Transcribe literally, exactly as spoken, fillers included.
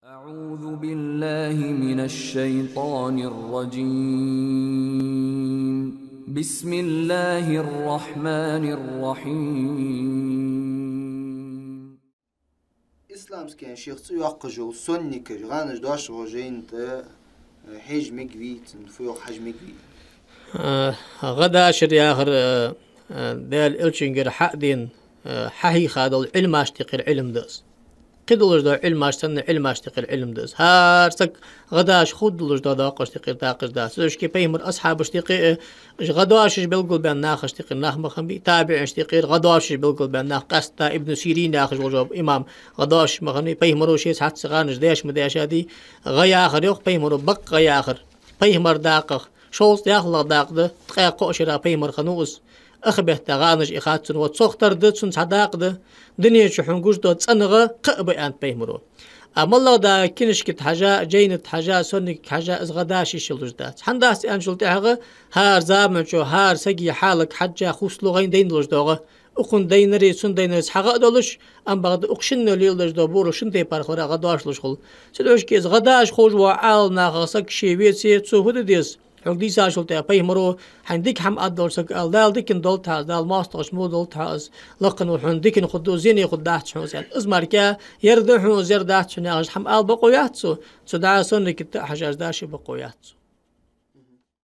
أعوذ بالله من الشيطان الرجيم. بسم الله الرحمن الرحيم. Исламскеи шийх цӀи йоаккхаш йола сонникаш, гӀанаш доашагӀа жайна тӀа, э, хьежа мегаш вий, цунна фу йоах, хьажа мегаш вий? Э, гӀадашар яхар, э, э, Даьла Элчангара хьадена, э, хьахьийха дола Ӏилмашта юкъера Ӏилма да из. Кхыдолаш дола Ӏилмаш санна, Ӏилмашта юкъера Ӏилма да из. ХӀара саг гӀадаш худдолаш дола дакъашта юкъера дакъаш дац. Цудухьа пайхамара асхьабашта юкъе, э, уж гӀадоашаш белгалбаьнна нахашта юкъера нах ма хиннабий, табиӀинашта юкъера гӀадоашаш белгалбаьнна нах, къаьстта Ибн Сирин яхаш волча имам гӀадоаш ма хиннавий, пайхамаро ше цхьацца гӀанаш деш ма дешадий, гӀа яхар йоах пайхамаро, бакъ гӀа яхар. Пайхамара дакъах шовзткъа ялхлагӀа дакъа да, ткъаь кхоъ шера пайхамар хиннав из. Ах бетта гӀанаш из хаццун ва, цох тара да цун цхьа дакъа да. Дунен чу хьона гуш дола цӀена гӀа кхаъ ба, аьннад пайхамаро. А моллагӀа да кинашка тӀа хьажа, жайна тӀа хьажа, сонникага хьажа, из гӀадаш йиш йолаш дац. ХӀана дац аьнначул тӀехьагӀа, хӀара заман чу, хӀара сага хьалага хьежжа, хувцалу гӀайна дайна долаш дола гӀа. Укхун дайнари, цун дайнари цхьа гӀа а долаш, ам бакъда укх шиннел леладеш дола болаш шин тайпара хилара гӀадоаш луш хул. Цудухьа из гӀадаш ховш вола Ӏаламнахах саг ше веце, цо фу де деза? Хьога дийцачул тӀехьагӀа пайхамаро, хьайна дика хӀама аргдолча сага ала: Дала диканна долда хьа из, Дала моастагӀчоа мо долда хьа из, лакхе хьона диканна хургда, зене хургдац хьона из, аьнна. Из мара кхы, ер да хьона, ер дац хьона яхаш хӀама ала бокъо яц цо, цу дӀа сонника тӀа а хьажаш даши бокъо яц цо.